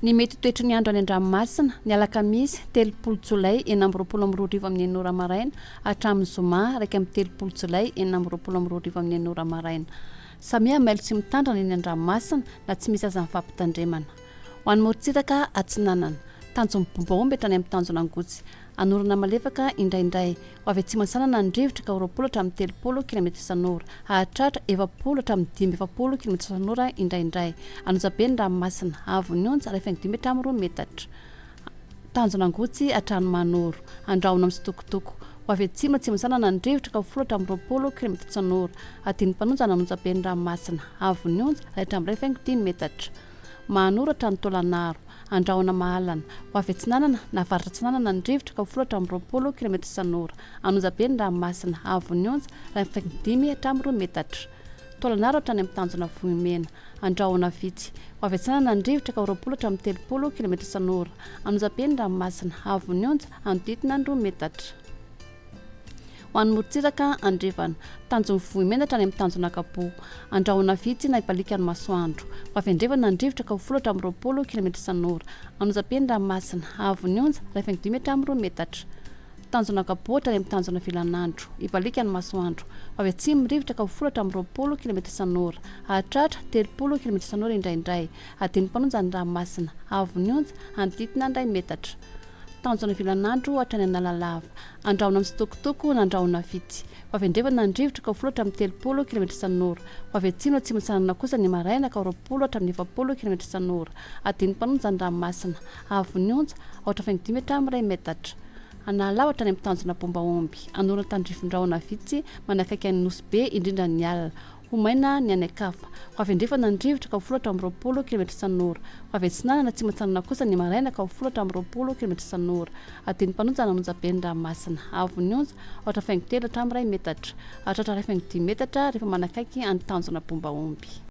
Ny mety ho toetry ny andro any an-dranomasina, ny alakamisy 30 jolay 2026 amin'ny 6 ora maraina hatramin'ny zoma 31 jolay 2026 amin'ny 6 ora maraina. Samia mailo tsy mitandrina eny an-dranomasina na tsy misy aza ny fampitandremana. Ho an'ny morontsiraka atsinanana, tanjon'ny bombaomby hatrany amin'ny tanjon'Angotsy. Anorana malefaka indraindray. Ho avy atsimo atsinanana ny rivotra ka ho 20 hatramin'ny 30 kilometatra isan'ora. Hahatratra 40 hatramin'ny 45 kilometatra isan'ora indraindray. An'Ozabe ny ranomasina. Haavon'ny onja, 1,5 hatramin'ny 2 metatra. Tanjona Angotsy hatrany Manoro. Andrahona mitsitokotoko. Ho avy atsimo atsimo atsinanana ny rivotra ka ho 10 hatramin'ny 20 kilometatra isan'ora. Hadin'ny mpanonja an'Anonjabe ny ranomasina. Haavon'ny onja, 1 hatramin'ny 1,5 metatra. Mahanoro hatrany Taolagnaro. Andrahona mahalana. Ho avy atsinanana na avaratra atsinanana ny rivotra ka ho 10 hatramin'ny 20 kilometatra isan'ora. Anonjabe ny ranomasina. Haavon'ny onja, 1,5 hatramin'ny 2 metatra. Taolagnaro hatrany amin'ny tanjona Vohimena. Andrahona vitsy. Ho avy atsinanana ny rivotra ka ho 20 hatramin'ny 30 kilometatra isan'ora. Anonjabe ny ranomasina. Haavon'ny onja, hanodidina ny 2 metatra. Ho an'ny morontsiraka andrefana. Tanjon'ny Vohimena hatrany amin'ny tanjon'Ankapoa. Andrahona vitsy na hibaliaka ny masoandro. Ho avy andrefana ny rivotra ka ho 10 hatramin'ny 20 kilometatra isan'ora. Anonjabe ny ranomasina. Haavon'ny onja, 1,5 hatramin'ny 2 metatra. Tanjon'Ankapoa hatrany amin'ny tanjona Vilanandro. Hibaliaka ny masoandro. Ho avy atsimo ny rivotra ka ho 10 hatramin'ny 20 kilometatra isan'ora. Hahatratra 30 kilometatra isan'ora indraindray. Hadin'ny mpanonja ny ranomasina. Haavon'ny onja, hanodidina ny 1 metatra. Tanjona vilanandro hatrany Analalava. Andrahona mitsitokotoko na andrahona vitsy. Ho avy andrefana ny rivotra ka ho 10 hatramin'ny 30 kilometatra isan'ora. Ho avy atsimo atsimo atsinanana kosa ny maraina ka ho 20 hatramin'ny 40 kilometatra isan'ora. Adin'ny mpanonja ny ranomasina. Haavon'ny onja, 4,5 hatramin'ny 1 metatra. Analalava hatrany amin'ny tanjona Bombaomby. Anorana tandrifin-drahona vitsy manakaiky an'i Nosy Be indrindra ny alina. Ho maina ny any an-kafa. Ho avy andrefana ny rivotra ka ho 10 hatramin'ny 20 kilometatra isan'ora. Ho avy atsinanana atsimo atsinanana kosa ny maraina ka ho 10 hatramin'ny 20 kilometatra isan'ora. Adin'ny mpanonja an'Anonjabe ny ranomasina. Haavon'ny onja, 4,3 hatramin'ny 1 metatra. Hahatratra 1,5 metatra rehefa manakaiky an'ny tanjona bomba omby.